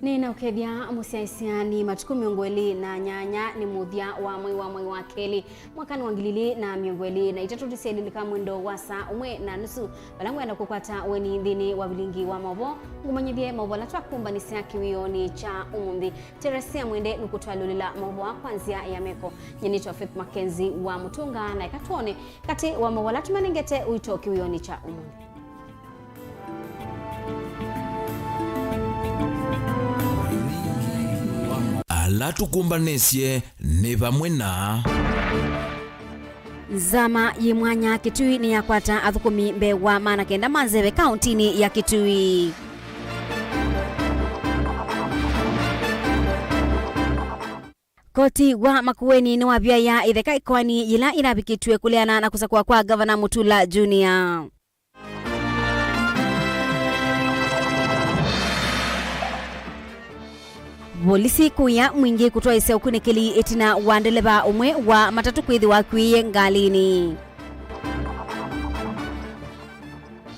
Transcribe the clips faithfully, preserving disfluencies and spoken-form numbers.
Nĩnaũkethya mũsyaĩĩsya, nĩ matukũ mĩongo ĩlĩ na nyanya, nĩ mũthya wa mwei wa, mwei wa kelĩ, mwakanĩ wa ngili ilĩ na mĩongo ĩlĩ na itatũ. Tũsyĩlĩlĩka mwendo wa saa ũmwe na nusu, vala ngwenda kũkwata ũeni nthĩnĩ wa vilingi wa maũvoo, ngũmanyĩthye maũvoo ala twakumbanĩsya kĩwĩonĩ kya ũmũnthĩ. Teresia Mwende nũkũtwalũlĩla maũvoo kwa nzĩa ya meko. Nyie nĩtwa Faith Mackenzie wa Mũtũnga, na eka twone katĩ wa maũvoo ala tũmanengete ũito kĩwĩonĩ kya ũmũnthĩ. Ala tũkũmbanĩsye nĩ vamwe na. Nzama yĩ mwanya Kitui nĩyakwata athũkũmi mbee wa maana kenda ma nzeve kaũntinĩ ya Kitui. Koti wa Makueni nĩwavyaĩa itheka ĩkoani yĩla ĩlavikĩtw'e kũleana na kũsakũa kwa Ngavana Mutula Junior. Volisi kũya mwingĩ kũtwaĩsya ũkunĩkĩli ĩtina wa ndeleva ũmwe wa matatũ kwĩthĩwa akuĩe ngalĩnĩ.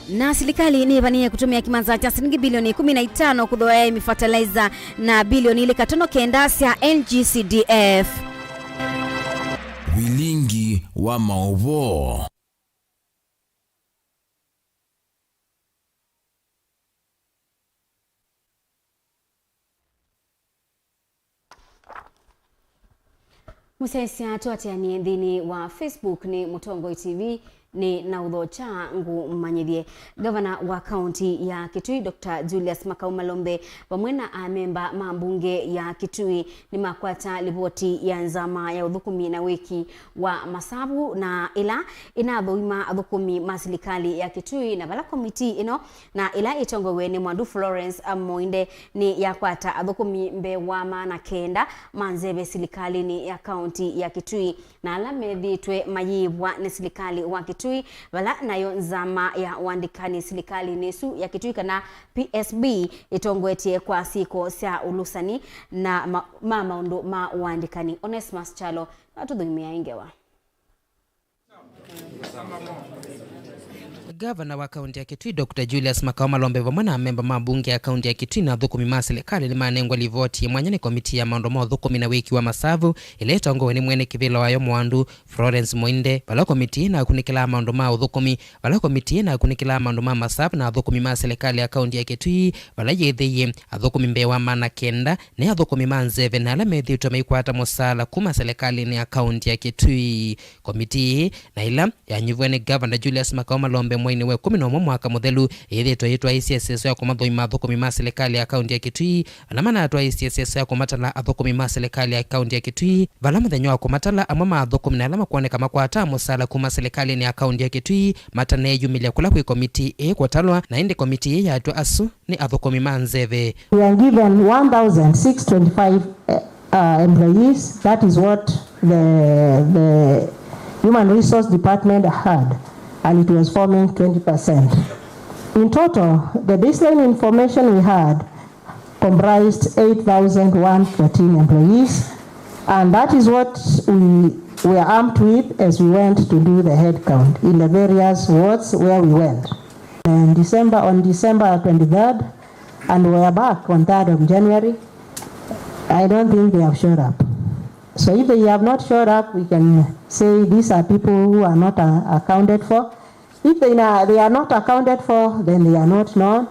Na silikalĩ nĩĩvanĩĩe kũtũmĩa kĩmanza kya silingi bilioni ikũmi na itano kũthooa aĩmi fertilizer na bilioni ilĩ katono kenda sya N G C D F. Vilingi wa maũvoo. Mũsyaĩĩsya tũatĩanĩe nthĩnĩ wa Facebook nĩ Mũtongoi T V, nĩ na ũthokya ngũmanyĩthye. Ngavana wa kaunti ya Kitui, Doctor Julius Makau Malombe, vamwe na amemba ma mbunge ya Kitui nĩmakwata livoti ya nzama ya ũthũkũmi na wĩki wa masavu na ĩla ĩnathũima athũkũmi ma silikalĩ ya Kitui, na vala komitii ĩno na ĩla ĩtongoew'e nĩ Mwandu Florence Moinde nĩyakwata athũkũmi mbee wa maana kenda ma nzeve silikalĩnĩ ya kaunti ya Kitui, na ala methĩĩtwe mayĩĩvwa nĩ silikalĩ wa Kitui, vala nayo nzama ya ũandĩkani silikalĩnĩ ĩsu ya Kitui, kana P S B, ĩtongoetye kwa syĩko sya ũlũsani na ma, ma maũndũ ma ũandĩkani. Onesmus Kyalo nĩwatũthũimĩaa ngewa. Ngavana wa kaunti ya Kitui, Doctor Julius Makau Malombe, vamwe na amemba ma mbunge ya kaunti ya Kitui na athũkũmi ma silikalĩ nĩmanengwa livoti ya mwanya nĩ komitii ya maũndũ ma ũthũkũmi na wĩki wa masavu, ĩla ĩtongoew'e nĩ mwene kĩvĩla wayo Mwandu Florence Moinde, vala komitii ĩnakunĩkĩlaa maũndũ ma ũthũkũmi, vala komitii ĩnakunĩkĩlaa maũndũ ma masavu na athũkũmi ma silikalĩ ya kaunti ya Kitui, vala yĩthĩie athũkũmi mbee wa maana kenda nĩ athũkũmi ma nzeve na ala methĩĩtwe maikwata mũsaala kuma silikalĩnĩ ya kaunti ya Kitui. Komitii ĩĩ, na ĩla yanyuvw'a nĩ Ngavana Julius Makau Malombe mweinĩ wa ĩkũmi na ũmwe mwaka mũthelu, yĩthĩĩtwe yĩtwaĩĩsye ĩseso ya kũmathũima athũkũmi ma silikalĩ ya kaunti ya Kitui, vala manatwaĩĩsye ĩseso ya kũmatala athũkũmi ma silikalĩ ya kaunti ya Kitui, vala mũthenya wa kũmatala amwe ma athũkũmi na ala makwoneka makwataa mũsaala kuma silikalĩnĩ ya kaunti ya Kitui mataneyumĩlya kũla kwĩ komitii ĩĩ kũtalwa, na ĩndĩ komitii ĩĩ yatw'a asu nĩ athũkũmi ma nzeve. We are given one thousand six twenty-five, uh, uh, employees. That is what the, the Human Resource Department had, and it was forming twenty percent. In total, the baseline information we had comprised eight thousand one fourteen employees, and that is what we were armed with as we went to do the headcount in the various wards where we went. And December, on December twenty-third, and we are back on third of January, I don't think they have showed up. So if they have not showed up, we can say these are people who are not, uh, accounted for. If they, na, they are not accounted for, then they are not known,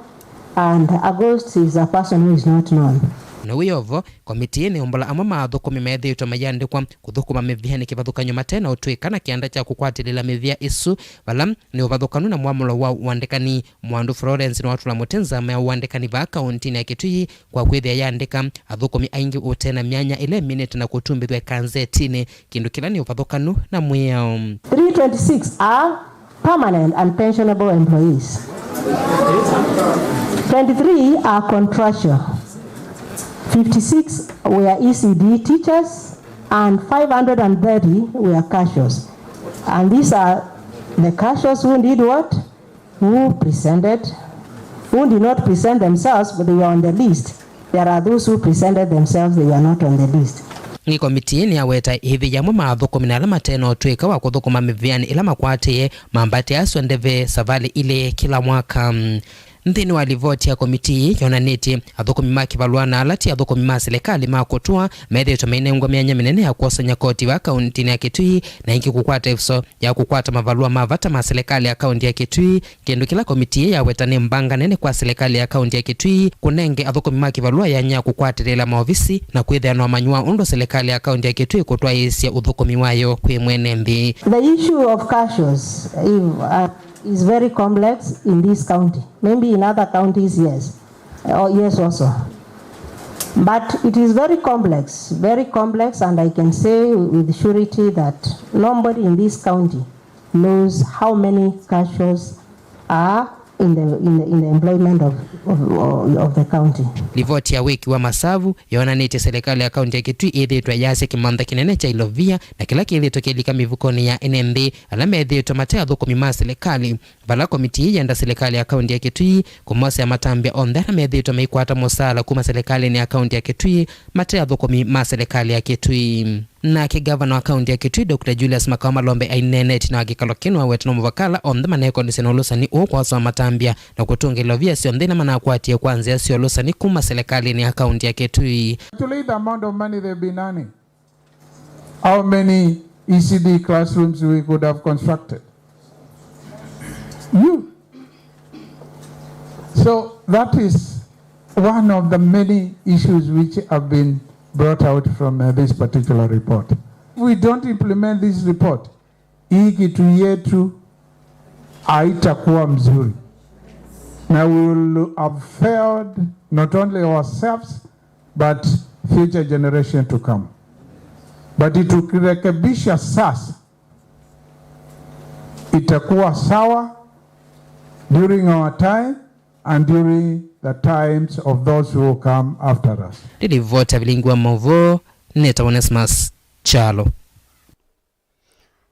and a ghost is a person who is not known. Na wĩ o vo, komitii nĩyũmbũla amwe ma athũkũmi methĩĩtwe mayĩandĩkwa kũthũkũma mĩvĩanĩ kĩvathũkany'o mate na ũtw'ĩka na kĩanda kya kũkwatĩlĩla mĩvĩa ĩsu, vala nĩ ũvathũkanu na mwamũlo wa ũandĩkani. Mwandu Florence nĩwatũla mũtĩ nzama ya ũandĩkani vaa kaũntinĩ ya Kitui kwa kwĩthĩa yaandĩka athũkũmi aingĩ ũte na myanya ĩla ĩminĩte na kũtumbĩthw'a ĩkanzetinĩ, kĩndũ kĩla nĩ ũvathũkanu na mwĩao. Three twenty-six are permanent and pensionable employees. Twenty-three are contractual. Fifty-six were E C D teachers and five hundred and thirty were casuals. And these are the casuals who did what? Who presented, who did not present themselves, but they were on the list. There are those who presented themselves, they were not on the list. Nĩ komitii nĩyaweta ĩthĩ yamwe ma athũkũmi na ala mate na ũtw'ĩka wa kũthũkũma mĩvĩanĩ ĩla makwatĩe mambatĩasw'a ndeve savalĩ ilĩ kĩla mwaka. Nthĩnĩ wa livoti ya komitii ĩĩ yonanĩtye athũkũmi ma kĩvalũa na ala ti athũkũmi ma silikalĩ ma kũtũa methĩĩtwe mainengwa myanya mĩnene ya kwosany'a koti vaa kauntinĩ ya Kitui, na ĩngĩ kũkwata ĩvuso ya kũkwata mavalũa ma vata ma silikalĩ ya kaunti ya Kitui, kĩndũ kĩla komitii ĩĩ yaweta nĩ mbanga nene kwa silikalĩ ya kaunti ya Kitui kũnenge athũkũmi ma kĩvalũa yanya ya kũkwatĩlĩĩla maovisi na kwĩthĩa na ũmanyi wa ũndũ silikalĩ ya kaunti ya Kitui kũtwaĩĩsya ũthũkũmi wayo kwĩ mwene nthĩ. The issue of casuals, if, uh, is very complex in this county. Maybe in other counties, yes. Oh, yes, also. But it is very complex, very complex, and I can say with surety that nobody in this county knows how many casuals are in the, in the, in the employment of, of, of the county. Livoti ya wĩki wa masavu yonanĩtye silikalĩ ya kaunti ya Kitui ĩthĩĩtwe yasya kĩmantha kĩnene kya ilovia na kĩla kĩthĩĩtwe kĩlika mĩvukonĩ ya ene nthĩ ala methĩĩtwe mate athũkũmi ma silikalĩ, vala komitii yenda silikalĩ ya kaunti ya Kitui kũmosea matambya onthe ala methĩĩtwe maikwata mũsaala kuma silikalĩnĩ ya kaunti ya Kitui mate athũkũmi ma silikalĩ ya Kitui. Nake ngavana wa kaunti ya Kitui, Doctor Julius Makawa Malombe, aineena ĩtina wa kĩkalo kĩĩ nĩwaweta no mũvaka ala onthe manekonĩsye na ũlũsani ũũ kwasoa matambya na kũtũngĩĩla ovia syonthe ila manakwatie kwa nzĩa sya ũlũsani kuma silikalĩnĩ ya kaunti ya Kitui. Calculate the amount of money they've been earning. How many E C D classrooms we could have constructed? You. So that is one of the many issues which have been brought out from, uh, this particular report. If we don't implement this report, hii kitu yetu haitakuwa mzuri. Na we will have failed not only ourselves, but future generation to come. But tukirekebisha sasa, itakuwa sawa during our time and during the times of those who come after us. Nĩ livoti ya vilingi wa maũvoo, nĩtawa Onesmus Kyalo.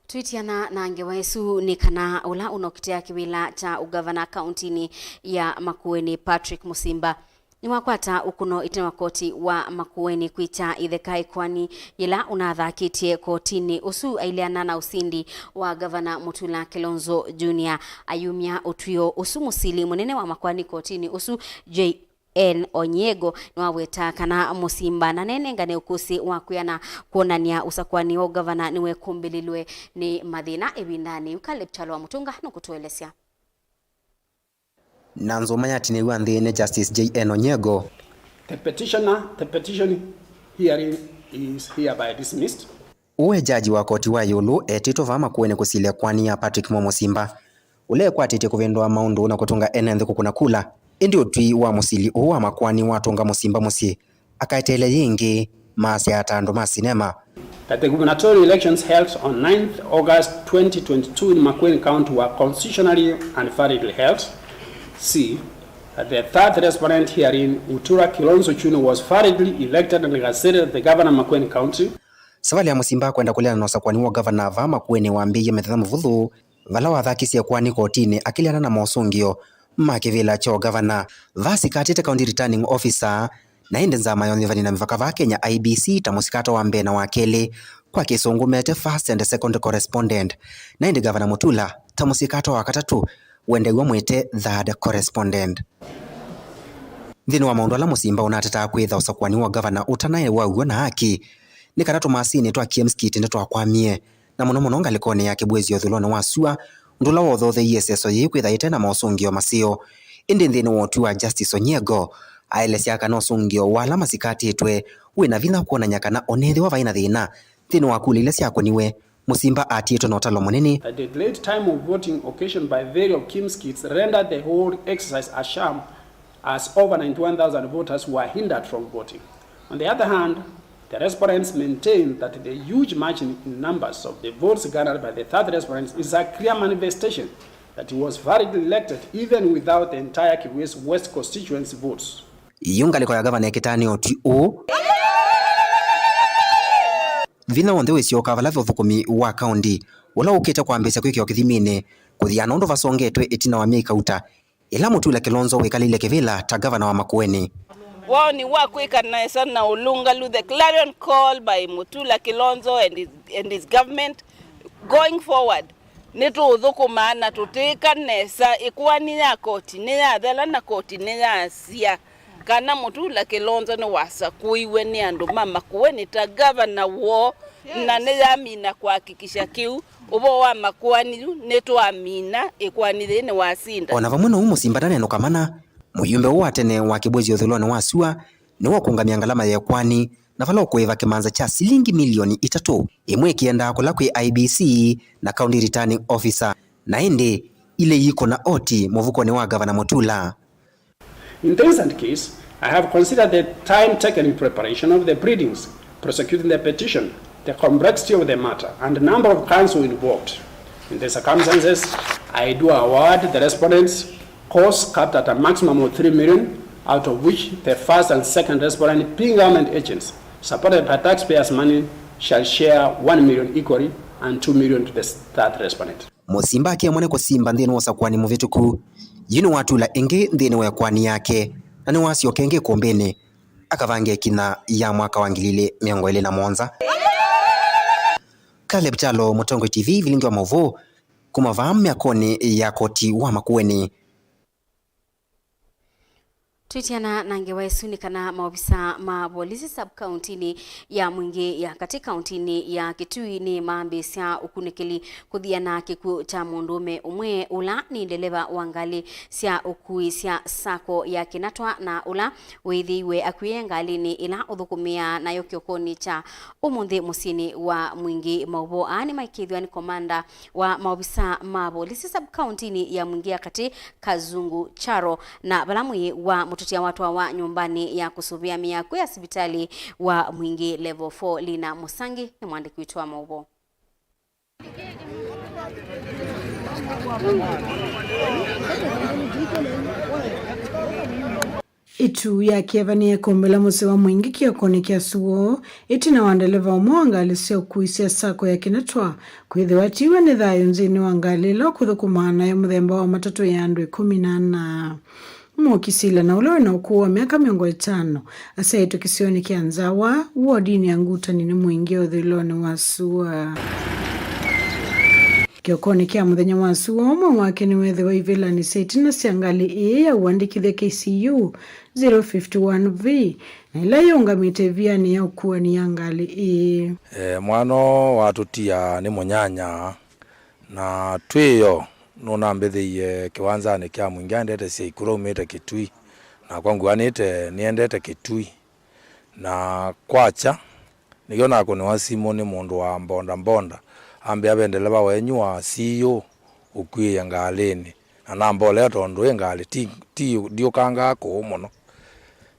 Twĩtiana na ngewa ĩsu nĩ kana ũla ũnokitĩa kĩvĩla kya ũgavana kauntinĩ ya Makueni, Patrick Musimba, nĩwakwata ũkũno ĩtina wa koti wa Makueni kwĩkya ĩtheka ĩkoani yĩla ũnathakĩtye kotinĩ. Ũsu aileana na ũsindi wa Gavana Mutula Kilonzo Junior ayumya ũtw'ĩo ũsu. Mũsili mũnene wa makoani kotinĩ ũsu, J N Onyiego, nĩwaweta kana Musimba nanenengane ũkũsĩ wa kwĩana kwonany'a ũsakũani wa ũgavana nĩwekũmbĩlĩlwe nĩ mathĩna ĩvindanĩ yĩu. Caleb Kyalo wa Mũtũnga nũkũtũelesya. Na nzũma yatinĩw'a nthĩ nĩ Justice J N Onyiego. The petitioner, the petition hearing is hereby dismissed. Ũũ e jaji wa koti wa ĩũlũ etĩtwe vaa Makueni kũsilya ĩkoani ya Patrick Mo Musimba, ũla ekwatĩtye kũvĩndũa maũndũ na kũtũnga ene nthĩ kũkũna kula. Ĩndĩ ũtwi wa mũsili ũũ wa makoani watũnga Musimba mũsyĩ akaeteele yĩngĩ, maasya ta andũ ma sinema. That the gubernatorial elections held on ninth August twenty twenty-two in Makueni County were constitutionally and validly held. C, that the third respondent herein, Mutula Kilonzo Junior, was validly elected and gazetted the governor of Makueni County. Savalĩ ya Musimba kwenda kũleana na ũsakũani wa ũgavana vaa Makueni wambĩĩie mĩthenya mĩvũthũ, vala wathakisye ĩkoani kotinĩ akĩleana na mosũngĩo ma kĩvĩla kya ũgavana. Vaa sikatĩte County Returning Officer, na ĩndĩ nzama ya ũnyivani na mĩvaka vaa Kenya, I E B C, ta mũsikata wa mbee na wa kelĩ, kwa kĩsũngũ mete first and second correspondent, na ĩndĩ Gavana Mutula ta mũsikata wa katatũ, wendeew'a mwĩte third correspondent. Nthĩnĩ wa maũndũ ala Musimba ũnatetaa kwĩtha ũsakũani wa gavana ũtanaĩ wa w'o na haki, nĩ kana tũmasinĩ twa Kimskit nĩtwakwamie, na mũno mũno ngalĩkonĩ ya Kibwezi ũthũlonĩ wa sua, ũndũ ũla wothotheie ĩseso yĩĩ kwĩtha ĩte na mosũngĩo maseo. Ĩndĩ nthĩnĩ wa ũtwi wa Justice Onyiego, aelesya kana ũsũngĩo wa ala masikatĩtwe wĩ na vinya kwonany'a kana o na ethĩwa vai na thĩna nthĩnĩ wa kula ila syakũniwe, Musimba atiĩtwe na ũtalo mũnene. The delayed time of voting occasioned by the failure of Kimskits rendered the whole exercise a sham, as over ninety-one thousand voters were hindered from voting. On the other hand, the respondents maintain that the huge margin in numbers of the votes garnered by the third respondent is a clear manifestation that he was validly elected even without the entire Kibwezi West constituency votes. Yu ngalĩko ya gavana ĩkĩtanĩa ũtwi ũũ. Vinya w'onthe wĩsyoka vala ve ũthũkũmi wa kaũnti, ũla ũkĩte kwambĩĩsya kwĩkĩwa kĩthiminĩ, kũthiana ũndũ vasongetwe ĩtina wa myei kauta, ĩla Mutula Kilonzo wĩkalĩle kĩvĩla ta gavana wa Makueni. Wao ni wa kwĩka nesa na ũlũngalu, the clarion call by Mutula Kilonzo and his, and his government going forward. Nĩtũũthũkũmaa na tũtĩĩka nesa. Ĩkoani ya koti nĩyathela na koti nĩyasya kana Mutula Kilonzo nĩwasakũiwe nĩ andũ ma Makueni ta ngavana woo, na nĩyamina kũhakikisha kĩu. Ũvoo wa makoani yu nĩtwamina, ĩkoani yĩĩ nĩwasinda. O na vamwe na ũu, Musimba ndanenũka mana. Mũyumbe ũũ wa tene wa Kibwezi ũthũĩlonĩ wa sua nĩwe ũkũngamĩa ngalama ya ĩkoani, na vala ũkũĩva kĩmanza kya silingi milioni itatũ, ĩmwe ĩkĩendaa kũla kwĩ I E B C na County Returning Officer, na ĩndĩ ilĩ iikũna oti mũvukonĩ wa Ngavana Mutula. In the instant case, I have considered the time taken in preparation of the pleadings, prosecuting the petition, the complexity of the matter, and the number of counsel involved. In the circumstances, I do award the respondents costs capped at a maximum of three million, out of which the first and second respondent, being government agents supported by taxpayers' money, shall share one million equally and two million to the third respondent. Musimba akĩemwa nĩ kũsimba nthĩnĩ wa ũsakũani mũvĩtũku, yu nĩwatula ĩngĩ nthĩnĩ wa ĩkoani yake, na nĩwasyoka ĩngĩ ĩkũmbĩnĩ akavange ĩkinya ya mwaka wa ngili ilĩ mĩongo ĩlĩ na mũonza. Caleb Kyalo, Mũtongoi T V, vilingi wa maũvoo, kuma vaa myakonĩ ya koti wa Makueni. Twĩtiana na ngewa ĩsu nĩ kana maovisa ma volisi sub-kauntinĩ ya Mwingĩ ya katĩ kauntinĩ ya Kitui nĩmambĩĩsya ũkunĩkĩli kũthiana kĩkw'ũ kya mũndũũme ũmwe ũla nĩ ndeleva wa ngalĩ sya ũkui sya sacco ya Kinatwa na ũla wĩthĩiwe akuĩe ngalĩnĩ ĩla ũthũkũmĩaa nayo kĩokonĩ kya ũmũnthĩ mũsyĩnĩ wa Mwingĩ. Maũvoo aa nĩmaĩkĩĩthw'a nĩ komanda wa maovisa ma volisi sub-kauntinĩ ya Mwingĩ ya katĩ, Kazungu Charo, na vala mwĩĩ wa mũtũtia watwawa nyũmbanĩ ya kũsũvĩa mĩako ya sivitalĩ wa Mwingĩ Level four. Lina Mũsangi nĩ mwandĩki witũ wa maũvoo. Ĩtu ya kĩeva nĩyekũmbĩla mũsyĩ wa Mwingĩ kĩokonĩ kya sua, ĩtina wa ndeleva ũmwe wa ngalĩ sya ũkui sya sacco ya Kinatwa kwĩthĩwa atiiwe nĩ thayũ nthĩnĩ wa ngalĩ ĩla ũkũthũkũmaa nayo mũthemba wa matatũ ya andũ ĩkũmi na ana. Mũkisila na ũla wĩna ũkũũ wa myaka mĩongo ĩtano asyaĩtwe kĩsionĩ kya Nzawa, wodinĩ ya Ngutani nĩ Mwingĩ ũthũĩlonĩ wa sua. Kĩokonĩ kya mũthenya wa sua, ũmwe wake nĩweethĩwa ivĩlanĩ sya ĩtina sya ngalĩ ĩĩ ya ũandĩkĩthya K C U zero fifty one V, na ĩla yĩũngamĩte ĩvianĩ ya ũkuani ya ngalĩ ĩĩ. E, mwana ũũ watũtia nĩ mũnyanya, na twĩyo nũnambĩthĩie kĩwanzanĩ kya Mwingĩ aendete Syaikũlũ aumĩte Kĩtui, nakwa nguanĩte nĩendete Kĩtui, na kwakya nĩkyo nakũnĩwa simũ nĩ mũndũ wa mbonda mbonda, ambĩa ve ndeleva wenyu wa C U ũkuĩe ngalĩnĩ, na nambolea tondũ ĩ ngalĩ ti, ti, ndiũkangaa kũũ mũno.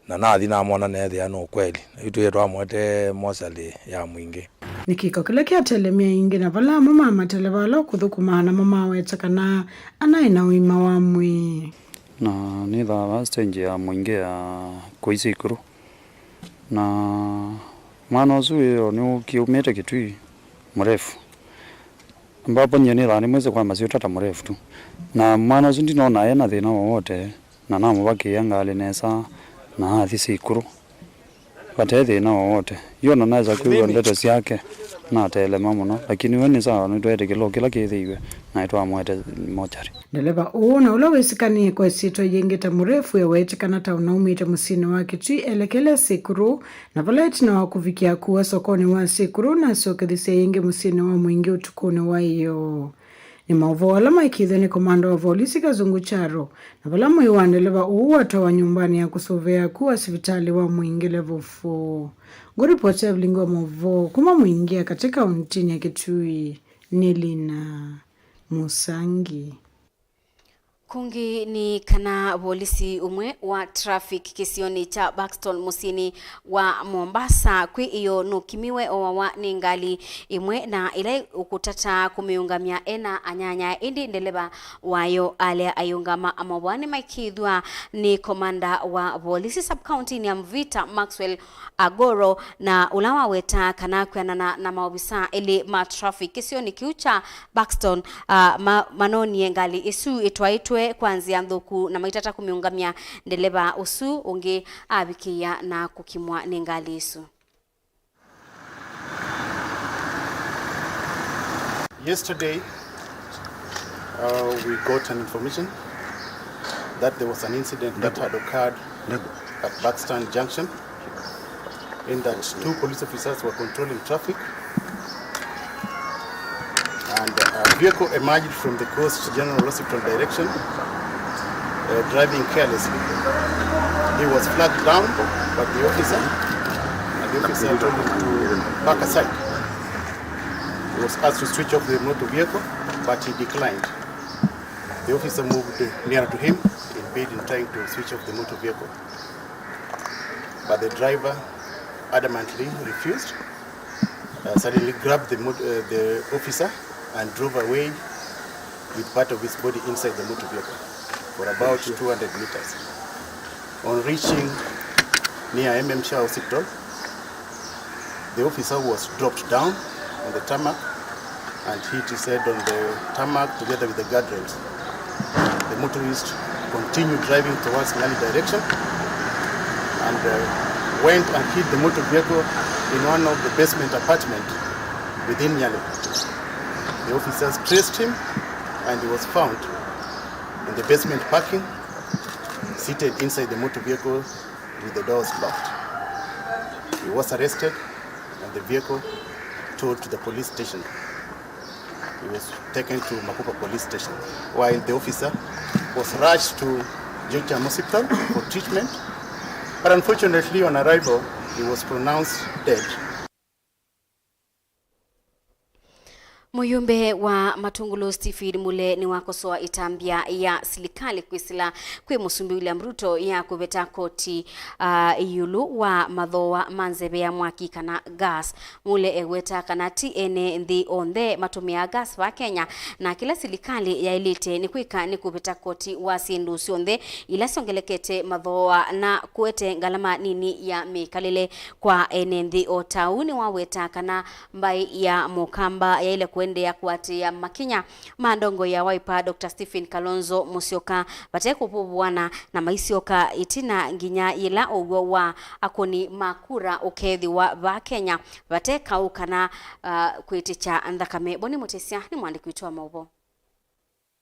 Na nathi namwona neethĩa nĩ ũkweli. Na yu twĩe twamũete mocarĩ ya Mwingĩ. Nĩ kĩko kĩla kĩatelemie aingĩ, na vala amwe ma mateleva ala ũkũthũkũmaa namo maweta kana anaĩ na ũima wa mwĩĩ. Na nĩthaa vaa stage ya Mwingĩ ya kũisya ikũrũ. Na mwana ũsu wĩo nĩũkiumĩte Kĩtui mũrefu. Ambapo nyie nĩthaa nĩmwĩsĩ kwa masyũta ta mũrefu tu. Na mwana ũsu ndinona ena thĩna wowote, na namũvakĩĩa ngalĩ nesa, na athi Syaikũlũ vate thĩna wowote. Yu ona naesa kwĩw'a ndeto syake, natelema mũno, lakini we nĩ sawa, nĩtweetĩkĩla o kĩla kĩthĩiwe, na nĩtwamũete mochari. Ndeleva ũũ na ũla wĩsĩkanĩe kwa ĩsyĩtwa yĩngĩ ta Mũrefu, eweetĩkana ta ũnaumĩte mũsyĩnĩ wa Kĩtui elekele Syaikũlũ, na vala ĩtina wa kũvikĩa kũa sokonĩ wa Syaikũlũ, nasokethisye yĩngĩ mũsyĩnĩ wa Mwingĩ ũtukũnĩ wa ĩyoo. Nĩ maũvoo ala maĩkĩĩthw'a nĩ komanda wa volisi Kazungu Charo, na vala mwĩĩ wa ndeleva ũũ watwawa nyũmbanĩ ya kũsũvĩa kũa sivitalĩ wa Mwingĩ Level four. Ngũripoti ya vilingi wa maũvoo kuma Mwingĩ ya katĩ kauntinĩ ya Kĩtui nĩ Lina Mũsangi. Kũngĩ nĩ kana volisi ũmwe wa traffic kĩsionĩ kya Buxton mũsyĩnĩ wa Mombasa kwĩ ĩyoo nũkimiwe oawa nĩ ngalĩ ĩmwe na ĩla ũkũtata kũmĩũngamya ena anyanya, ĩndĩ ndeleva wayo alea ayĩũngama. Maũvoo nĩmaĩkĩĩthw'a nĩ komanda wa volisi sub-kauntinĩ ya Mvita, Maxwell Agoro, na ũla waweta kana kwĩanana na maovisa elĩ ma traffic kĩsionĩ kĩu kya Buxton, ah, ma-, manonie ngalĩ ĩsu ĩtwaĩtwe kwa nzĩa nthũku na maitata kũmĩũngamya. Ndeleva ũsu ũngĩ avikĩĩa na kũkimwa nĩ ngalĩ ĩsu. Yesterday, Uh, we got an information that there was an incident that had occurred at Buxton Junction, in that two police officers were controlling traffic and a vehicle emerged from the Coast General Hospital direction, uh, driving carelessly. He was flagged down by the officer, and the officer told him to park aside. He was asked to switch off the motor vehicle, but he declined. The officer moved nearer to him, impeding trying to switch off the motor vehicle. But the driver adamantly refused, uh, suddenly grabbed the, mot- uh, the officer and drove away with part of his body inside the motor vehicle for about two hundred meters. On reaching near M M Shah Hospital, the officer was dropped down on the tarmac and hit his head on the tarmac together with the guardrails. The motorist continued driving towards Nyali direction and, uh, went and hid the motor vehicle in one of the basement apartment within Nyali. The officers traced him and he was found in the basement parking, seated inside the motor vehicle with the doors locked. He was arrested and the vehicle towed to the police station. He was taken to Makupa police station, while the officer was rushed to Jocham Hospital for treatment. But unfortunately, on arrival, he was pronounced dead. Mũyũmbe wa Matungulu Stephen Mule nĩwakosoa ĩtambya ya silikalĩ kwĩsĩla kwĩ Mũsumbĩ William Ruto ya kũveta koti, ah, ĩũlũ wa mathooa ma nzeve ya mwaki kana gas. Mule eweta kana ti ene nthĩ onthe matũmĩaa gas vaa Kenya, na kĩla silikalĩ yaĩlĩte nĩ kwĩka nĩ kũveta koti wa syĩndũ syonthe ila syongelekete mathooa na kũete ngalama nini ya mĩkalĩle kwa ene nthĩ. O ta ũu nĩwaweta kana mbaĩ ya Mũkamba yaĩle kũendeea kũatĩĩa makinya ma ndongoi ya Wiper, Doctor Stephen Kalonzo Musyoka, vate kũvũvũana na maisyoka ĩtina nginya yĩla ũw'o wa akũni ma kura ũkeethĩwa vaa Kenya vate kaũ kana, ah, kwĩtĩkya nthakame. Boni Mũtĩsya nĩ mwandĩki witũ wa maũvoo.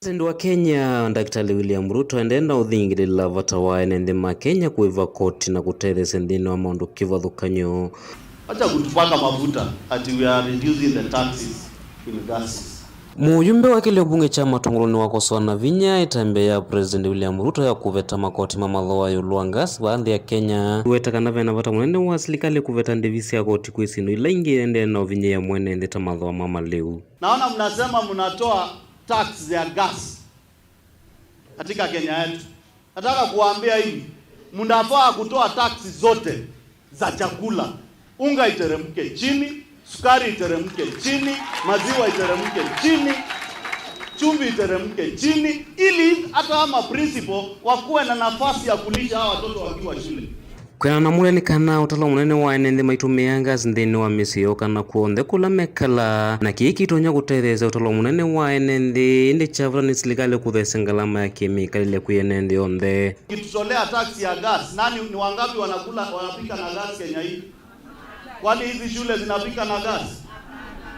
President wa Kenya, Daktari William Ruto, endee na ũthingĩlĩla vata wa ene nthĩ ma Kenya kũĩva koti na kũtetheesya nthĩnĩ wa maũndũ kĩvathũkany'o. Acha kutupaka mafuta ati we are reducing the taxes in gases. Mũyũmbe wa kĩlĩo mbunge kya Matungulu nĩwakosoa na vinya ĩtambya ya President William Ruto ya kũveta makoti ma mathooa ĩũlũ wa gas vaa nthĩ ya Kenya. Nĩweta kana vena vata mũnene wa silikalĩ kũveta ndĩvi sya koti kwĩ syĩndũ ila ingĩ iendee na ũvinyĩĩa mwene nthĩ ta mathooa ma malĩu. Naona mnasema mnatoa tax ya gas katika Kenya yetu. Nataka kuwaambia hivi, mnafaa kutoa tax zote za chakula. Unga iteremke chini, sukari iteremke chini, maziwa iteremke chini, chumvi iteremke chini, ili hata ama principal wakuwe na nafasi ya kulisha hawa watoto wakiwa shule. Kwĩanana na Mule nĩ kana ũtalo mũnene wa ene nthĩ maitũmĩaa gas nthĩnĩ wa mĩsyĩ yoo kana kw'onthe kũla mekalaa, na kĩĩ kĩtonya kũtetheesya ũtalo mũnene wa ene nthĩ, ĩndĩ kya vata nĩ silikalĩ kũtheesya ngalama ya kĩmĩkalĩle kwĩ ene nthĩ onthe. Ukitutolea tax ya gas, nani, ni wangapi wanakula, wanapika na gas Kenya hii? Kwani hizi shule zinapika na gas?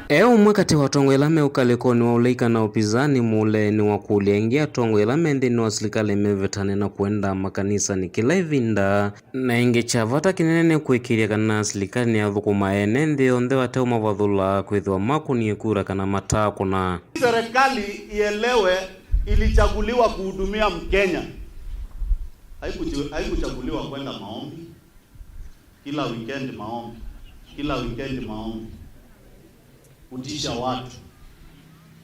E ũmwe katĩ wa atongoi ala me ũkalĩkonĩ wa ũlaika na upinzani, Mule nĩwakũlya ĩngĩ atongoi ala me nthĩnĩ wa silikalĩ mevetane na kũenda makanisanĩ kĩla ĩvinda. Na ĩngĩ kya vata kĩnene nĩ kũĩkĩĩthya kana silikalĩ nĩyathũkũma ene nthĩ onthe vate ũmavathũla kwĩthĩwa makũnie kura kana mataakũna. Serikali ielewe ilichaguliwa kuhudumia Mkenya. Haikuchu-, haikuchaguliwa kwenda maombi. Kila weekend maombi. Kila weekend maombi. Kutisha watu.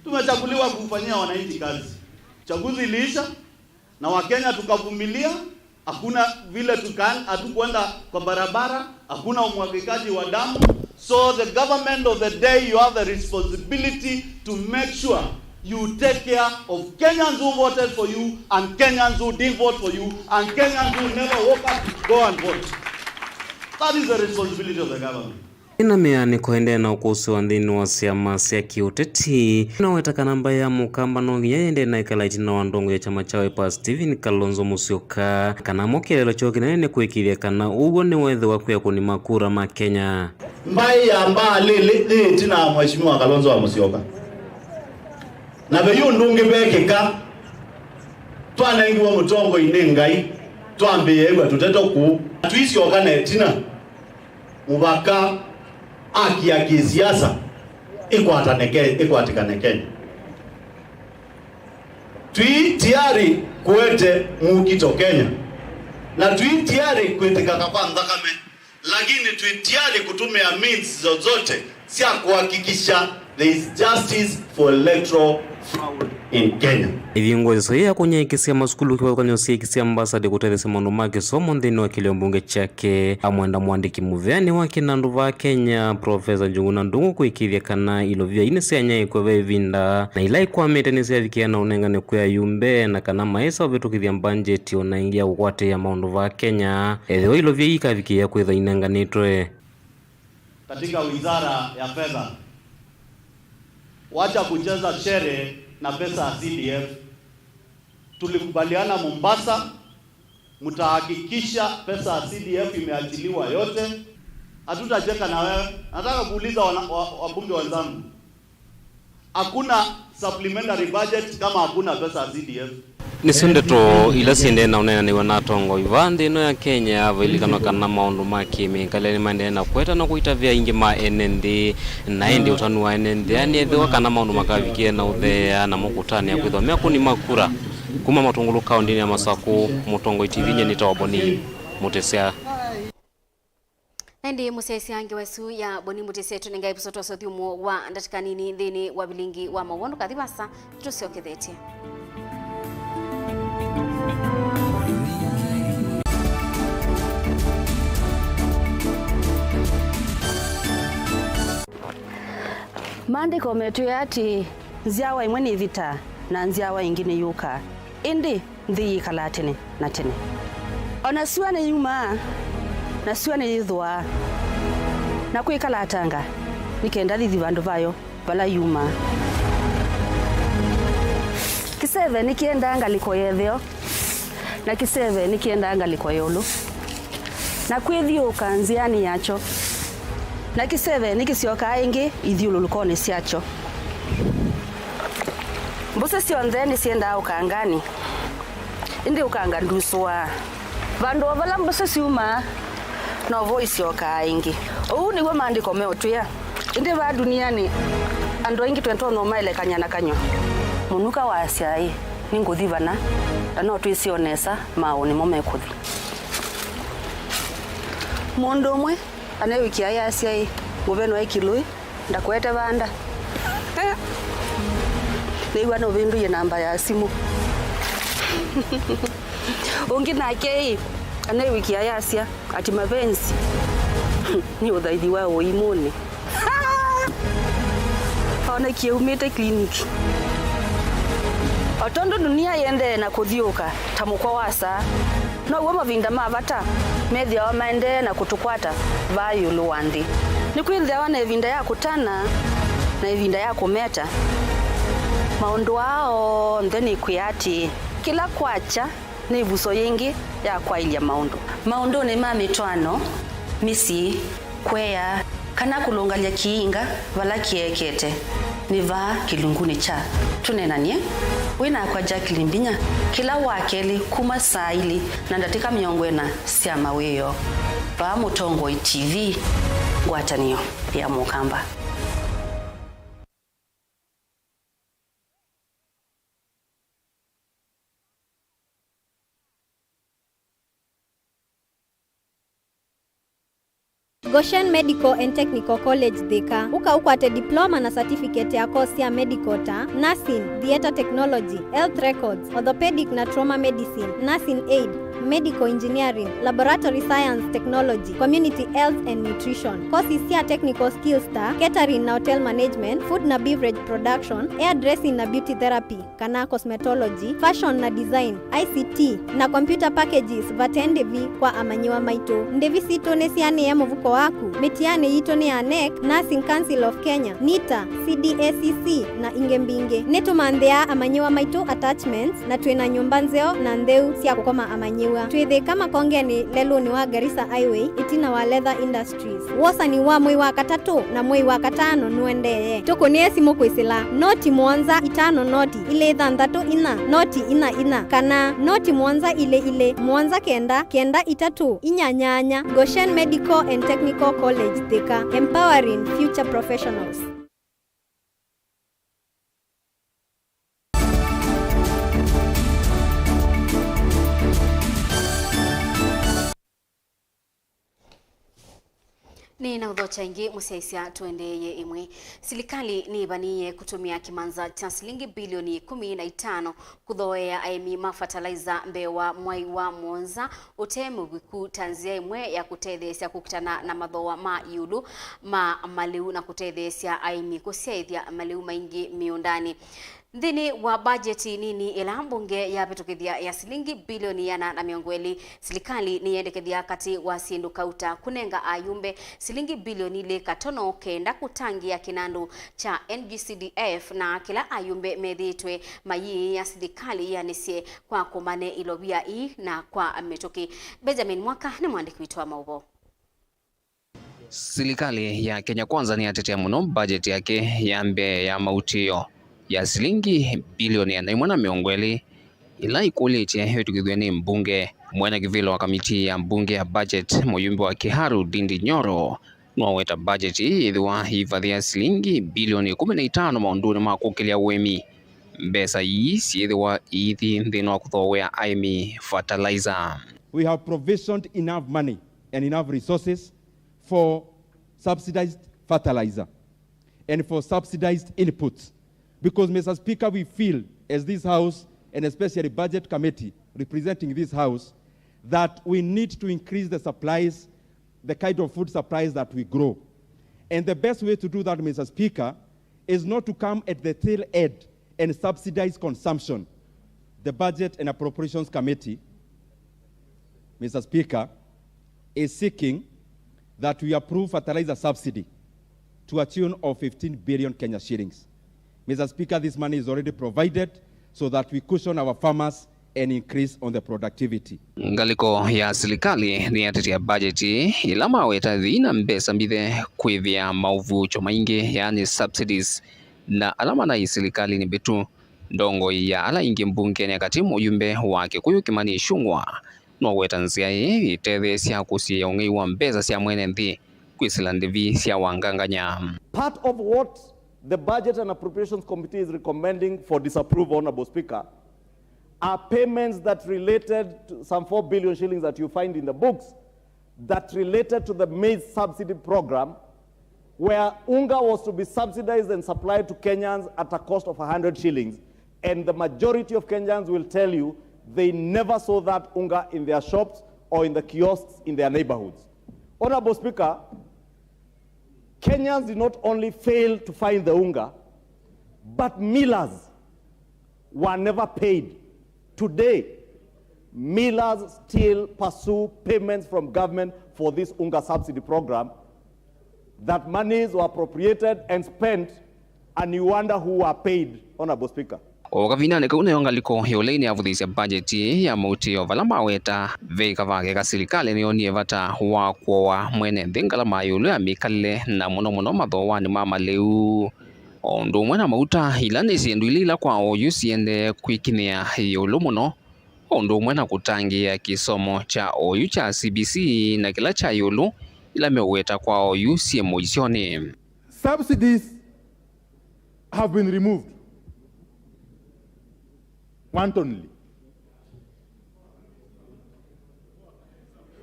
Tumechaguliwa kufanyia wananchi kazi. Chaguzi iliisha, na Wakenya tukavumilia, hakuna vile tuka-, hatukwenda kwa barabara, hakuna umwagikaji wa damu. So the government of the day, you have the responsibility to make sure you take care of Kenyans who voted for you and Kenyans who didn't vote for you and Kenyans who never woke up to go and vote. That is the responsibility of the government. Ĩna mĩanĩko ĩendee na ũkũsĩwa nthĩnĩ wa syama sya kĩũteti, nĩnaweta kana mbaĩ ya Mũkamba no nginya yĩendee na ĩkala ĩtina wa ndongo ya kyama kya Wiper Stephen Kalonzo Musyoka, kana mo kĩeleelo kyoo kĩnene nĩ kũĩkĩĩthya kana ũw'o nĩweethĩwa kwĩ akũni ma kura ma Kenya. Mbaĩ ya mbaa lĩlĩ yĩ ĩtina wa Mheshimiwa Kalonzo wa Musyoka. Na ve ũndũ ũngĩ vekĩka, twanengiwe mũtongoi nĩ Ngai, twambĩĩe ĩw'a tũteto kũu. Tũisyoka na ĩtina, mũvaka aki ya kĩsiasa ĩkwatane Ke-, ĩkwatĩkane Kenya. Twĩ tayari kũete mũkito Kenya, na twĩ tayari kwĩtĩkana kwa nthakame, lakini twĩ tayari kũtũmĩa means zozote sya kuhakikisha there is justice for electoral fraud in Kenya. Ĩvingo ĩsu ya kũnyaĩĩkĩsya masukulu kĩvathũkany'o syaĩkĩsya ambassador kũtetheesya maũndũ ma kĩsomo nthĩnĩ wa kĩlio mbunge kyake. Amwenda mwandĩki mũvea nĩwakĩna andũ va Kenya, Professor Njuguna Ndung'u, kũĩkĩĩthya kana ilovia ii nĩsyanyaĩĩkw'a ve ĩvinda, na ila ikwamĩte nĩsyavikĩa na ũnengane kwĩ ayumbe, na kana maĩsa ũvĩtũkĩthya mbanjeti o na ĩngĩ ya kũkwatĩĩa maũndũ va Kenya, ethĩwa ilovia ii ikavikĩĩa kwĩthwa inenganĩtwe. Katika wizara ya fedha, wacha kucheza shere na pesa ya C D F. Tulikubaliana Mombasa, mtahakikisha pesa ya C D F imeachiliwa yote. Hatutacheka na wewe. Nataka kuuliza wana-, wa-, wabunge wenzangu. Hakuna supplementary budget kama hakuna pesa ya C D F. Nĩsyo ndeto ila syendee na ũneenanĩw'a na atongoi vaa nthĩ ĩno ya Kenya. Vailikanwa kana maũndũ ma kĩmĩkalĩle nĩmaendee na kũetana kũitavĩa aingĩ ma ene nthĩ, na ĩndĩ ũtanu wa ene nthĩ nĩ ethĩwa kana maũndũ makavikĩe na ũtheea na mokũtanĩa kwĩthwa me akũni ma kura. Kuma Matungulu kaũndĩnĩ ya Masakũ, Mũtongoi T V, nyie nĩtawa Boni Mũtĩsya. Na ĩndĩ mũsyaĩĩsya ngewa ĩsu ya Boni Mũtĩsya ĩtũnengae ĩvuso twasya ũthyũmũo wa ndatĩka nini nthĩnĩ wa vilingi wa maũvoo. Ndũkathi vaasa, nĩtũsyokethetye. Maandĩko metwĩe atĩĩ, nzyawa ĩmwe nĩĩvitaa, na nzyawa ĩngĩ nĩyũkaa, ĩndĩ nthĩ yĩkalaa tene na tene. O na syũa nĩyumaa, na syũa nĩyĩthũaa, na kwĩkalatanga, nĩ kenda thithi vandũ vayo vala yumaa. Kĩseve nĩkĩendaa ngalĩko ya ĩtheo, na kĩseve nĩkĩendaa ngalĩko ya ĩũlũ, na kwĩthyũũka nzĩanĩ yakyo, na kĩseve nĩkĩsyokaa ĩngĩ ithyũlũlũkonĩ syakyo. Mbũsĩ syonthe nĩsyendaa ũkanganĩ, ĩndĩ ũkanga ndusũaa. Vandũ o vala mbũsĩ syumaa, novo isyokaa ĩngĩ. Ũu nĩw'o maandĩko meũtwĩa. Ĩndĩ vaa ndunianĩ, andũ aingĩ twĩtonya ũmaelekany'a na kanyw'a. Mũnuka waasya, ĩ, nĩngũthi vana, na no twĩsĩ o nesa maaũ nĩmo mekũthi. Mũndũ ũmwe aneewĩkĩa ayasya, ĩ, mũveno e kĩlũĩ, ndakũete vanda. Nĩw'a nũvĩndũie namba ya simũ. Ũngĩ nake, ĩ, aneewĩkĩa ayasya, ati mapenzi nĩ ũthaithi wa ũimũnĩ. Onekie umĩte clinic. O tondũ dunia yĩendee na kũthyũũka ta mũkwa wa saa, now'o mavinda ma vata methĩawa maendee na kũtũkwata vaa ĩũlũ wa nthĩ. Nĩkwĩthĩawa na ĩvinda ya kũtana na ĩvinda ya kũmeta. Maũndũ aa onthe nĩkwĩa atĩĩ, kĩla kwakya nĩ ĩvuso yĩngĩ ya kwaĩlya maũndũ. Maũndũnĩ ma mĩtwaano, mĩsyĩ, kũea, kana kũlũngalya kĩinga vala kĩekete, nĩ vaa kĩlungunĩ kya Tũneenany'e wĩ nakwa Jacqueline Mbinya kĩla wa kelĩ kuma saa ilĩ na ndatĩka mĩongo ĩna sya mawĩoo, vaa Mũtongoi T V, ngwatanĩo ya Mũkamba. Goshen Medical and Technical College, Thika. Ũka ũkwate diploma na certificate ya course sya medical ta nursing, theatre technology, health records, orthopedic na trauma medicine, nursing aid, medical engineering, laboratory science technology, community health and nutrition. Courses sya technical skills ta catering na hotel management, food na beverage production, hairdressing na beauty therapy kana cosmetology, fashion na design, I C T, na computer packages vate ndĩvi kwa amanyĩw'a maitũ. Ndĩvi sitũ nĩsianĩe mũvuko waku. Mĩtianĩ yitũ nĩ ya nec, Nursing Council of Kenya, nita, C D A C C, na ingĩ mbingĩ. Nĩtũmanthĩaa amanyĩw'a maitũ attachments, na twĩ na nyũmba nzeo na ntheu sya kũkoma amanyĩw'a. Twĩthĩka Makongenĩ lelũnĩ wa Garissa Highway, ĩtina wa Leather Industries. Wosani wa mwei wa katatũ na mwei wa katano nũendee. Tũkũnĩe simũ kwĩsĩla noti mũonza itano noti ilĩ thanthatũ inya noti inya inya kana noti mũonza ilĩ ilĩ mũonza kenda kenda itatũ inya nyanya. Goshen Medical and Technical College Thika, empowering future professionals. Nĩ na ũthokya ĩngĩ mũsyaĩĩsya tũendeeye ĩmwe. Silikalĩ nĩĩvanĩĩe kũtũmĩa kĩmanza kya silingi bilioni ĩkũmi na itano kũthooea aĩmi ma fertilizer mbee wa mwai wa mũonza ũte mũviku ta nzĩa ĩmwe ya kũtetheesya kũkitana na mathooa ma ĩũlũ ma malĩu na kũtetheesya aĩmi kũsyaĩthya malĩu maingĩ mĩũndanĩ. Nthĩnĩ wa mbajeti nini ĩla mbunge yavĩtũkĩthya ya silingi bilioni ĩana na mĩongo ĩlĩ, silikalĩ nĩyendekethya katĩ wa syĩndũ kauta kũnenga ayumbe silingi bilioni ilĩ katono kenda kũtangĩĩa kĩnandũ kya N G C D F na kĩla ayumbe methĩĩtwe mayĩĩa silikalĩ yĩanĩsye kwa kũmane ilovia ii na kwa mĩtũkĩ. Benjamin Mwaka nĩ mwandĩki witũ wa maũvoo. Silikalĩ ya Kenya Kwanza nĩyatetea mũno mbajeti yake ya mbee ya mautĩo ya silingi bilioni ĩana ĩmwe na mĩongo ĩlĩ, ĩla ĩkũlĩtye ĩvĩtũkĩthw'e nĩ mbunge. Mwene kĩvĩla wa kamiti ya mbunge ya budget, mũyumbe wa Kiharu Ndindi Nyoro, nĩwaweta mbajeti ĩĩ yĩthĩwa yĩivathĩa silingi bilioni ĩkũmi na itano maũndũnĩ ma kũkĩlya ũĩmi. Mbesa ii syĩthĩwa iithi nthĩnĩ wa kũthooea aĩmi fertilizer. We have provisioned enough money and enough resources for subsidized fertilizer and for subsidized inputs. Because, Mister Speaker, we feel, as this House, and especially Budget Committee, representing this House, that we need to increase the supplies, the kind of food supplies that we grow. And the best way to do that, Mister Speaker, is not to come at the tail end and subsidize consumption. The Budget and Appropriations Committee, Mister Speaker, is seeking that we approve fertilizer subsidy to a tune of fifteen billion Kenya shillings. Mister Speaker, this money is already provided so that we cushion our farmers and increase on the productivity. Ngalĩko ya silikalĩ nĩyatetea mbajeti ĩla maweta yĩna mbesa mbithe kwĩthĩa maũvuũkyo maingĩ, yaani subsidies, na ala manaĩ silikalĩnĩ mbĩtu. Ndongoi ya ala aingĩ mbungenĩ ya katĩ, mũyumbe wa Kĩkũyũ Kĩmani Ichung'wa, noweta nzĩa ĩĩ ĩtetheesya kũsiĩĩa ũng'ei wa mbesa sya mwene nthĩ kwĩsĩla ndĩvi sya wangangany'a. Part of what the Budget and Appropriations Committee is recommending for disapproval, Honorable Speaker, are payments that related to some four billion shillings that you find in the books that related to the maize subsidy program, where unga was to be subsidized and supplied to Kenyans at a cost of a hundred shillings, and the majority of Kenyans will tell you they never saw that unga in their shops or in the kiosks in their neighborhoods. Honorable Speaker, Kenyans did not only fail to find the unga, but millers were never paid. Today, millers still pursue payments from government for this unga subsidy program, that monies were appropriated and spent, and you wonder who were paid, Honorable Speaker. O kavindanĩ kau, nayo ngalĩko ya ũlei nĩyavũthĩĩsya mbajeti ya mautĩo, vala maweta ve kavake ka silikalĩ nĩyonie vata wa kũoa mwene nthĩ ngalama ya ĩũlũ ya mĩkalĩle, na mũno mũno mathooanĩ ma malĩu, o ũndũ ũmwe na mauta, ila nĩ syĩndũ ilĩ ila kwa oyu siendee kwĩkinyĩa ĩũlũ mũno, o ũndũ ũmwe na kũtangĩĩa kĩsomo kya oyu kya C B C na kĩla kya ĩũlũ, ila meũweta kwa oyu syĩ mũisyonĩ. Subsidies have been removed wantonly.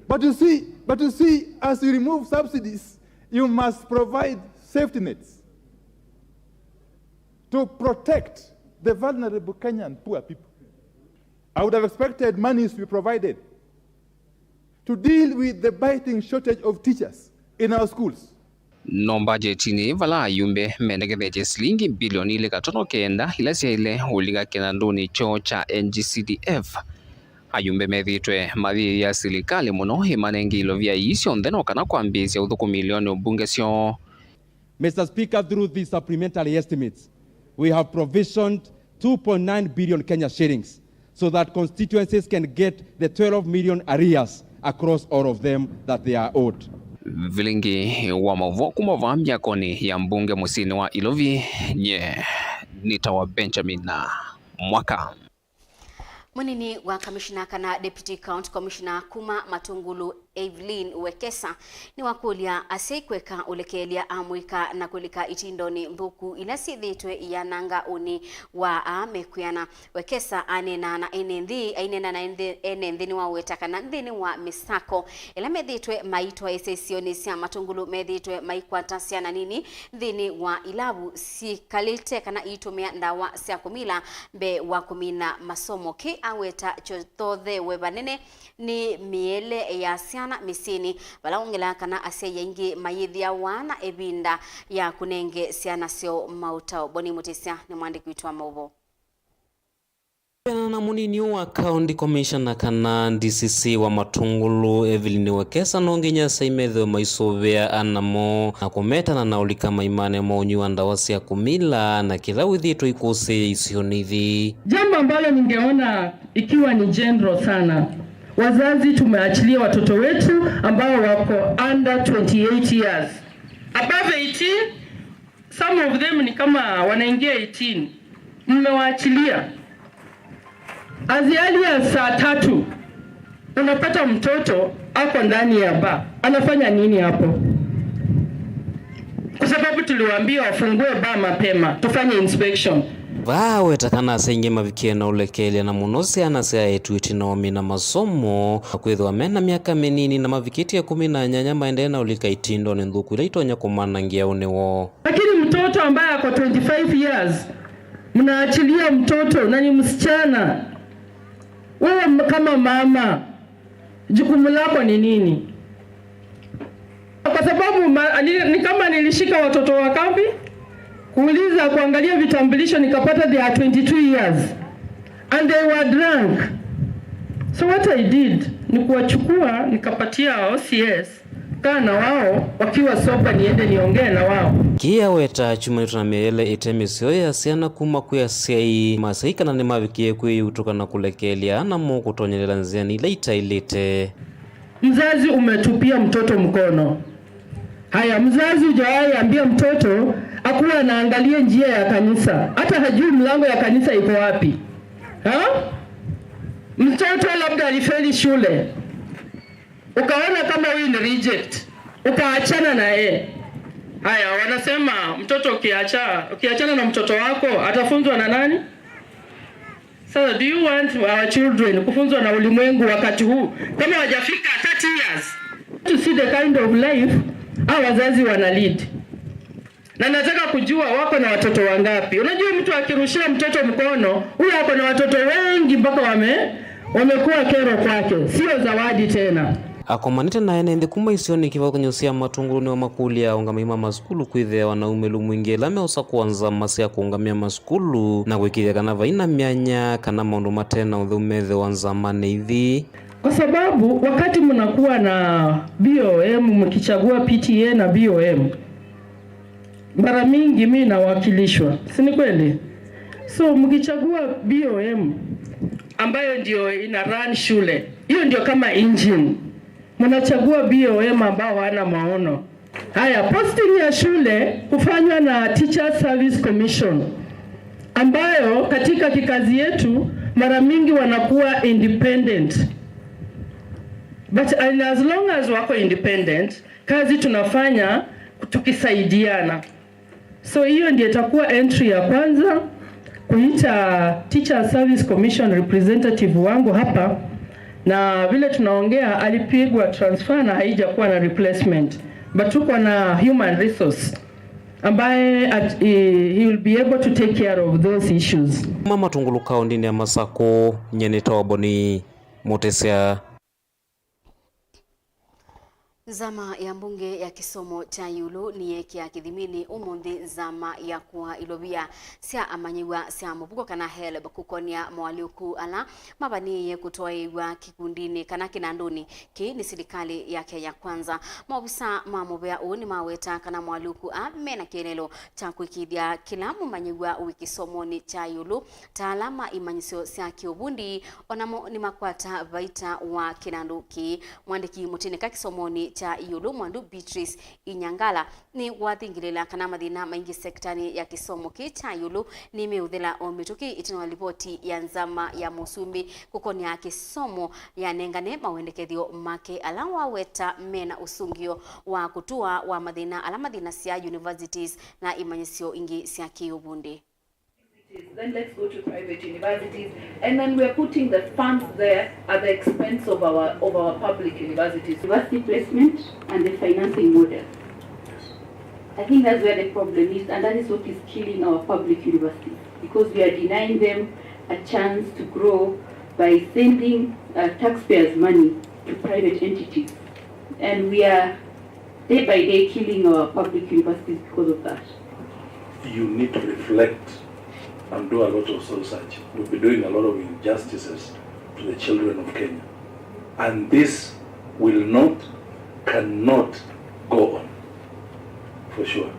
But you see, but you see, as you remove subsidies, you must provide safety nets to protect the vulnerable Kenyan poor people. I would have expected monies to be provided to deal with the biting shortage of teachers in our schools. No mbajetinĩ vala ayumbe mendekethetye silingi bilioni ilĩ katono kenda ila syaĩle ũlika kĩnandũnĩ kyoo kya N G C D F, Ayumbe methĩĩtwe mayĩĩa silikalĩ mũno ĩmanenge ilovia ii syonthe no kana kwambĩĩsya ũthũkũmi ilĩonĩ mbunge syoo. Mister Speaker, through these supplementary estimates, we have provisioned two point nine billion Kenya shillings so that constituencies can get the twelve million arrears across all of them that they are owed. Vilingi wa maũvoo kuma vaa myakonĩ ya mbunge mũsyĩnĩ wa Ilovi, nye nĩtawa Benjamin Mwaka. Mũnini wa kamishina kana Deputy County Commissioner kuma Matungulu, Evelyn Wekesa, nĩwakũlya asyai kweka ũlekelya amũika na kũlika itindonĩ nthũku ila syĩthĩĩtwe iyananga ũnĩ wa aa mekwĩana. Wekesa aneenaa na ene nthĩ, aineena na ene nthĩ nĩwaweta kana nthĩnĩ wa mĩsako ĩla methĩĩtwe maitwaĩĩsya isionĩ sya Matungulu methĩĩtwe maikwata syana nini nthĩnĩ wa ilavu syĩkalĩte kana iitũmĩa ndawa sya kũmila mbee wa kũmina masomo. Kĩ aweta kyothothewe vanene nĩ mĩele ya syana mĩsyĩnĩ, vala wongelaa kana asyai aingĩ mayĩthĩawa na ĩvinda ya kũnenge syana syoo maũtao. Boni Mũtĩsya nĩ mwandĩki witũ wa maũvoo. Kwĩanana na mũnini ũũ wa County Commissioner kana D C C wa Matungulu, Evelyn Wekesa, no nginya asyai methĩwe maisũvĩa ana moo na kũmetana na ũlika maimane ma ũnywi wa ndawa sya kũmila na kĩla wĩthĩĩtwe ikũsĩĩa isionĩ ithi. Jambo ambalo ningeona ikiwa ni general sana, wazazi tumeachilia watoto wetu ambao wako under twenty-eight years, above eighteen, some of them ni kama wanaingia eighteen, mmewaachilia. As early as saa tatu, unapata mtoto ako ndani ya bar. Anafanya nini hapo? Kwa sababu tuliwaambia wafungue bar mapema, tufanye inspection. Vaa aweta kana asyai aingĩ mavikie na ũlekelya, na mũno syana sya eĩtu ĩtina wa ũmina masomo, na kwĩthĩwa me na myaka mĩnini na mavikĩtye ĩkũmi na nyanya maendee na ũlika itindonĩ nthũku ila itonya kũmanangĩa ũnĩ woo. Lakini mtoto ambaye ako twenty-five years, mnaachilia mtoto na ni msichana. Wewe m-, kama mama, jukumu lako ni nini? Kwa sababu ma-, ni, ni kama nilishika watoto wa kambi, kuuliza, kuangalia vitambulisho, nikapata they are twenty-two years and they were drunk. So what I did ni kuwachukua nikapatia O C S, kaa na wao wakiwa sober, niende niongee na wao. Kĩ aweta kyumanĩtwe na mĩele ĩte mĩseo ya syana kuma kwĩ asyai, masyai kana nĩmavikie kwĩyĩutũka na kũlekelya ana moo kũtonyelela nzĩanĩ ila itaĩlĩte. Mzazi umetupia mtoto mkono. Haya, mzazi hujawahi ambia mtoto akuwa anaangalia njia ya kanisa, hata hajui mlango ya kanisa iko wapi. Ha? Mtoto labda alifeli shule, ukaona kama huyu ni reject, ukaachana na yeye. Haya, wanasema mtoto ukiacha, ukiachana na mtoto wako, atafunzwa na nani? Sasa, do you want our children kufunzwa na ulimwengu wakati huu, kama hawajafika thirty years? To see the kind of life hawa wazazi wana lead. Na nataka kujua wako na watoto wangapi. Unajua, mtu akirushia mtoto mkono, huyo ako na watoto wengi mpaka wame-, wamekuwa kero kwake. Sio zawadi tena. Akomanĩte na ene nthĩ kuma isionĩ kĩvathũkany'o sya Matungulu nĩwamakũlya aũngamĩi ma masukulu kwĩthĩawa na umĩlu mwingĩ ĩla meũsakũa nzama sya kũũngamĩa masukulu na kũĩkĩĩthya kana vai na myanya kana maũndũ mate na ũtheu methĩwa nzamanĩ ithi. Kwa sababu wakati mnakuwa na B O M, mkichagua P T A na B O M, mara mingi mi nawakilishwa, si ni kweli? So mkichagua B O M ambayo ndio ina run shule, hiyo ndio kama engine. Mnachagua B O M ambao hawana maono. Haya, posting ya shule kufanywa na Teachers Service Commission, ambayo katika kikazi yetu mara mingi wanakuwa independent. But, and as long as wako independent, kazi tunafanya tukisaidiana. So hiyo ndio itakuwa entry ya kwanza, kuita Teacher Service Commission representative wangu hapa, na vile tunaongea alipigwa transfer na haijakuwa na replacement, but tuko na human resource ambaye at, he, he will be able to take care of those issues. Kuma Matungulu kaũndĩnĩ ya Masakũ, nye nĩtawa Boni Mũtĩsya. Nzama ya mbunge ya kĩsomo kya ĩũlũ nĩyeekĩa kĩthiminĩ ũmũnthĩ nzama ya kũaa ilovia sya amanyĩw'a sya mũvuko kana helb kũkonia moalyũku ala mavanĩĩe kũtwaĩĩw'a kĩkundinĩ kana kĩnandũnĩ kĩĩ nĩ silikalĩ ya Kenya Kwanza. Maovisa ma mũvea ũũ nĩmaweta kana moalyũku aa mena kĩeleelo kya kũĩkĩĩthya kĩla mũmanyĩw'a wĩ kĩsomonĩ kya ĩũlũ ta ala ma imanyĩsyo sya kĩũvundi, o namo nĩmakwata vaita wa kĩnandũ kĩĩ. Mwandĩki mũtĩnĩka kĩsomonĩ kya ĩũlũ Mwandu Beatrice Inyangala nĩwathingĩlĩĩla kana mathĩna maingĩ sekitanĩ ya kĩsomo kĩĩ kya ĩũlũ nĩmeũthela o mĩtũkĩ ĩtina wa livoti ya nzama ya mũsumbĩ kũkonea kĩsomo yanengane mawendekethyo make ala waweta mena ũsũngĩo wa kũtũa wa mathĩna ala mathinasya universities na imanyĩsyo ingĩ sya kĩũvundi. Then let's go to private universities, and then we're putting the funds there at the expense of our, of our public universities. University placement and the financing model. I think that's where the problem is, and that is what is killing our public universities, because we are denying them a chance to grow by sending, uh, taxpayers' money to private entities. And we are day by day killing our public universities because of that. You need to reflect and do a lot of soul searching. We've been doing a lot of injustices to the children of Kenya. And this will not, cannot go on, for sure.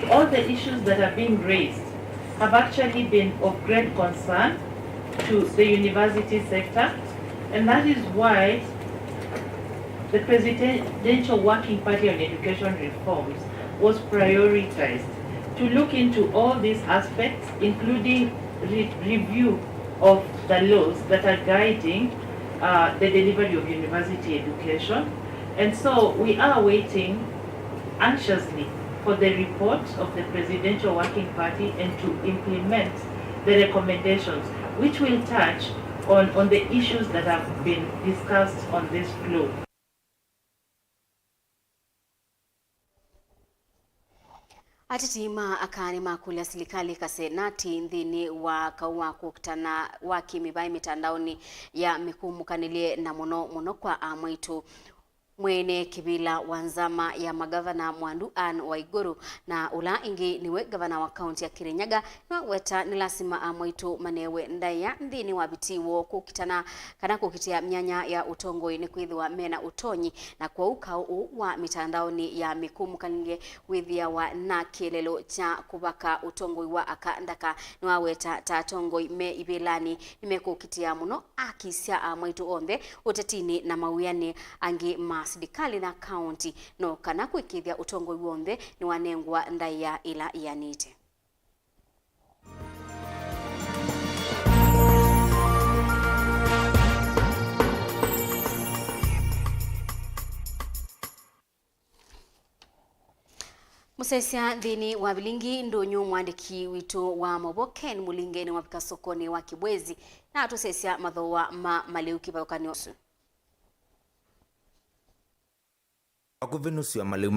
All the issues that are being raised have actually been of great concern to the university sector, and that is why the Presidential Working Party on Education Reforms was prioritized to look into all these aspects, including re-, review of the laws that are guiding, uh, the delivery of university education. And so we are waiting anxiously for the report of the Presidential Working Party and to implement the recommendations, which will touch on, on the issues that have been discussed on this floor. Ateti ma aka nĩmakũlya silikalĩ kasenati nthĩnĩ wa kaũ wa kũkitana wa kĩmĩvaĩ mĩtandaonĩ ya mĩkumũkanĩlye, na mũno mũno kwa amwaitũ. Mwene kĩvĩla wa nzama ya magavana Mwandu Anne Waiguru na ũla ĩngĩ nĩwe gavana wa kaunti ya Kirinyaga nĩwaweta nĩ lasima amwaitũ manewe ndaĩa nthĩnĩ wa vitii woo kũkitana kana kũkitĩa myanya ya ũtongoi nĩkwĩthĩwa mena ũtonyi, na kwoou kaũ ũũ wa mĩtandaonĩ ya mĩkumũkanĩlye wĩthĩawa na kĩeleelo kya kũvaka ũtongoi wa aka ndaka. Nĩwaweta ta atongoi me ivĩlanĩ nĩmekũkitĩa mũno aki sya amwaitũ onthe ũtetinĩ na mawĩanĩ angĩ ma silikalĩ na kaunti, no kana kũĩkĩĩthya ũtongoi w'onthe nĩwanengwa ndaĩa ĩla ĩanĩte. Mũsesya nthĩnĩ wa vilingi ndũnyũ, mwandĩki witũ wa maũvoo Ken Mũlinge nĩwavika sokonĩ wa Kĩbwezi na atũsesya mathooa ma malĩu kĩvathũkany'o ũsu. Vakuvĩ nusu ya malĩu